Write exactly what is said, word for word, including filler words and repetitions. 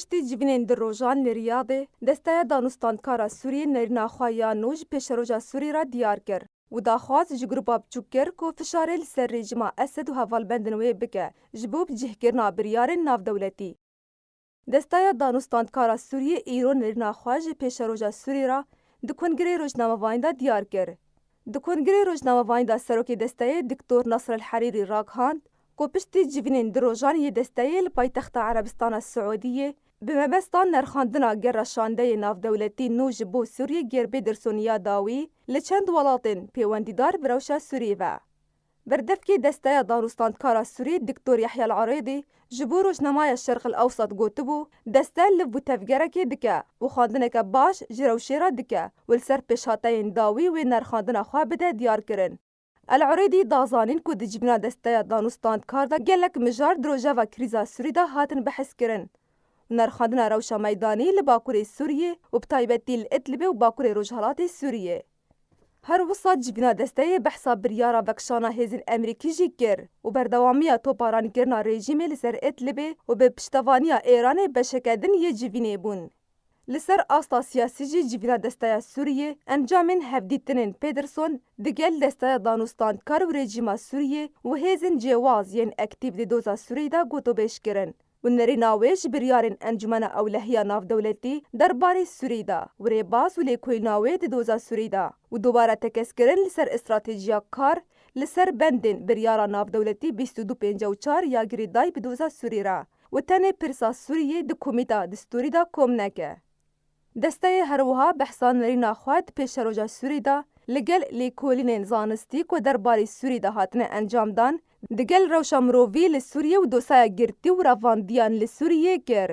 Piştî civînên du rojan li Riyadê, Desteya Danûstandkara Sûriyê nerîna xwe ya nû ji pêşeroja Sûrî re diyar kir û daxwaz ji grupa biçûk kir ku fişarê li ser rejîma Esed û hevalbendên wê bike ji bo bicihkirina biryarên navdewletî. Desteya Danûstandkara Sûriyê îro nerîna xwe ji pêşeroja Sûrî re di kongirê rojnamevanî de diyar kir. Di kongirê rojnamevanî de serokê desteyê Doktor Nasr El Herîrî ragihand ku piştî civînên du rojan yê desteyê li paytexta Erebistana Siûdiyê bi mebesta nerxandina gera şandeyê navdewletî nû ji bo Sûriyê Gear Pederson ya dawî li çend welatên pêwendîdar bi rewşa Sûriyê ve. Berdevkê Desteya Danûstandkara Sûrî Doktor Yehya El Erêdî ji bo rojnameya Şerq El Ewsat gotibû, deste liv û tevgerekê dike û xwendineke baş ji rewşê re dike û li ser pêşhateyên dawî wê nerxandina xwe bide diyarkirin. El Erêdî da zanîn ku di civîna Desteya Danûstandkar de gelek mijar di rojeva krîza Sûrî de hatin behskirin û nerxandina rewşa meydanî li Bakurê Sûriyê û bi taybetî li Idlibê û Bakurê Rojhelatê Sûriyê. Her wisa civîna desteyê behsa biryara vekişana hêzên Amerîkî jî kir û berdewamiya toparanîkirina rejîmê li ser Idlibê û bi piştevaniya Êranê beşeke din yê civînê bûn. Li ser asta siyasî jî civîna Desteya Sûriyê encamên hevdîtinên Pederson digel Desteya Danûstandkar û rejîma Sûriyê û hêzên cêwaz yên aktîf di doza Sûriyê de gotûbêj kirin û nerîna wê ji biryarên Encûmena Ewlehiya Navdewletî derbarê Sûrî de û rêbaz û lêkolîna wê di doza Sûrî de û dubare tekez kirin li ser stratejiya kar li ser bendên biryara navdewletî bîst û du pêncî û çar ya girêdayî bi doza Sûrî re û tenê pirsa Sûriyê di komîta distûrî de kom neke. Desteyê her wiha behsa nerîna xwe di pêşeroja Sûrî de li gel lêkolînên zanistî ku derbarê Sûrî de hatine encamdan, digel rewşa mirovî li Sûriyê û dosaya girtî û revandiyan li Sûriyê kir.